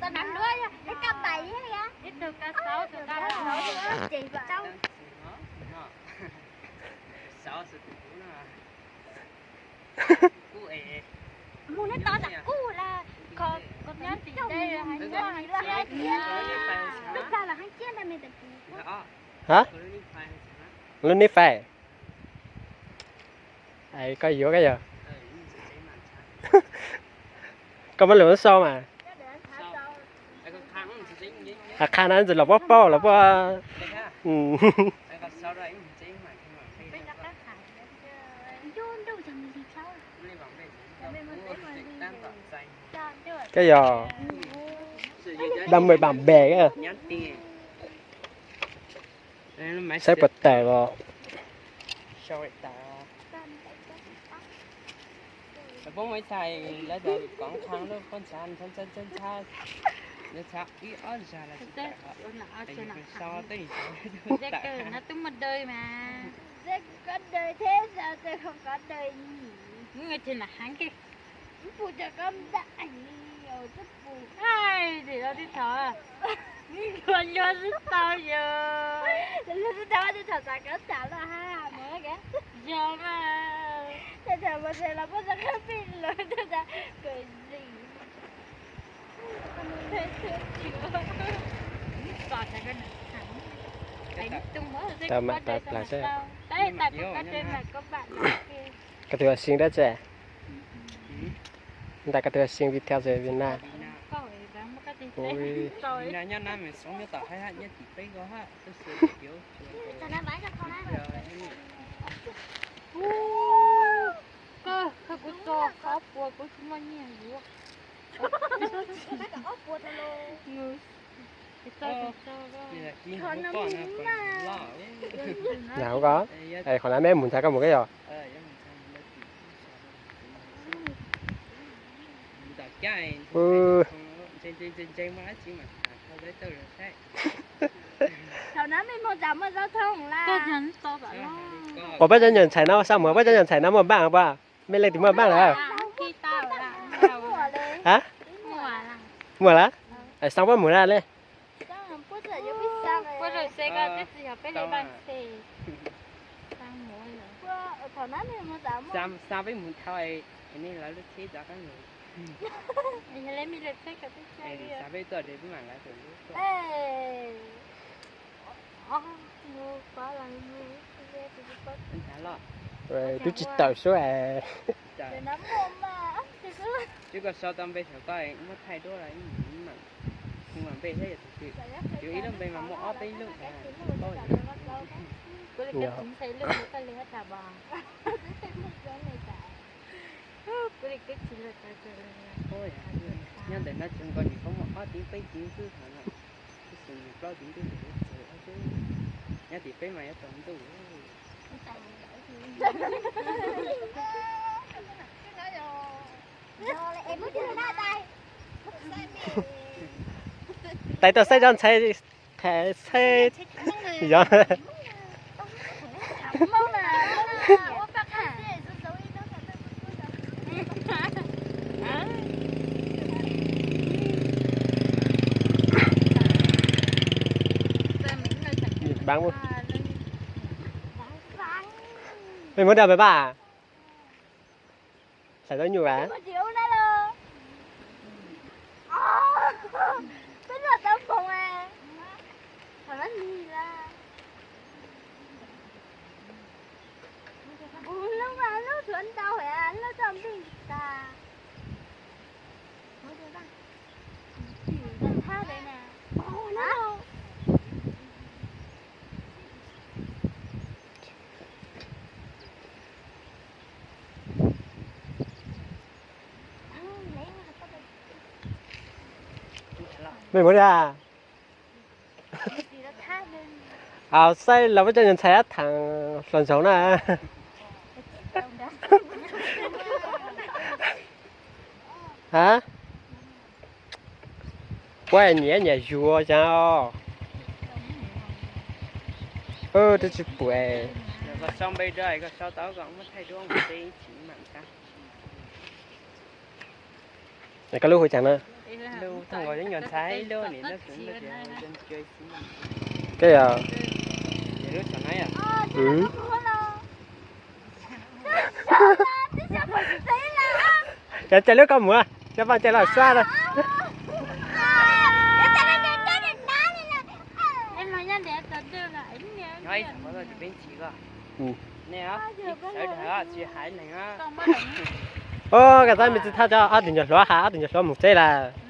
Tau nab duab, ib kab npais ib yam. Ces tau. Mus neb tau tam kuj las, kho kho nyob tim dej heev nyob heev tiag tiag. Twb plag los heev tiag ntag me tam kuv. Ha? Lub nib fais. Koj yuav koj yog. Koj muab lus sau mas. Qha na ntxim los puab paub los puab. Koj yog dab mem pam npes. Saib puas tawm os. Zeb kawg na, tub muaj dawj mas. Zeb kuv kob dawj thiab, Zeb kuv kob dawj. Wb ces nam heev kawg. Wb pus cov kob ntaj li os, twb pus. Ai, tim no twb thov, wb luag luag xwb tau yog. Luag xwb tau, twb thov txav kob tsav los ha, mus yog mas. Thov mus ces los puab txog qab pij lawm, twb txav kawg zim. Tau mam tau plas seb. Koj tus xim dab tsi? Ntawm koj tus xim Viettel ces Việt Nam. Koj, koj kuv tso ob puas kuv tsis muaj nyiaj yuav. Nws, tsis tau, tsis tau. Nws hauv ko, qhov no meb mus ntxhais koj mus koj yog. Ua pab cov nyuam ntxhais no, xav muab pab cov nyuam ntxhais no muaj npaj puas? Mej leej twg muaj npaj lawm? Ha? Muaj lawm? Xav pab mus na le. Xa peb mus thau nej lawv lub tsheb tov qab mus. Xa peb tuaj de peb mam lawv tus lub tuaj. Twb tsis tawm suab es. Twb koj sau tau npe saum koj muab thaij duab los ib mam npe thiab yog tus twg. Yus ib lub npe mas muaj ob peb lub. Nyob ntawm no tseem nkaus nws poob muaj ob tib peb tib xwb thaum no. Tab sis nws plaub tib ntuj ces lub txawv ob tib. Nyob tim peb mas yuav tsaus ntuj. Tais tuaj saib tsob ntxhais, thaum saib yog. Mej muab daj pab, txhais tau nyuj as. Mej muab daj. Saib los peb cov nyuam ntxhais ab thaam hluas nraug na. Ha? Puab nyiam nyiam yuav cas os. Twb tsis pum. Koj lub hu cas na? Lub thaj nkaus yeej nyuag ntxhab ib lub nim lub, koj yog, cov cai lub koj mus, cov paj cai los suab na. Ua, koj tab me tsis thaj cov ob tug nyuag hluav, hais ob tug nyuag hluav mus tsev lawm.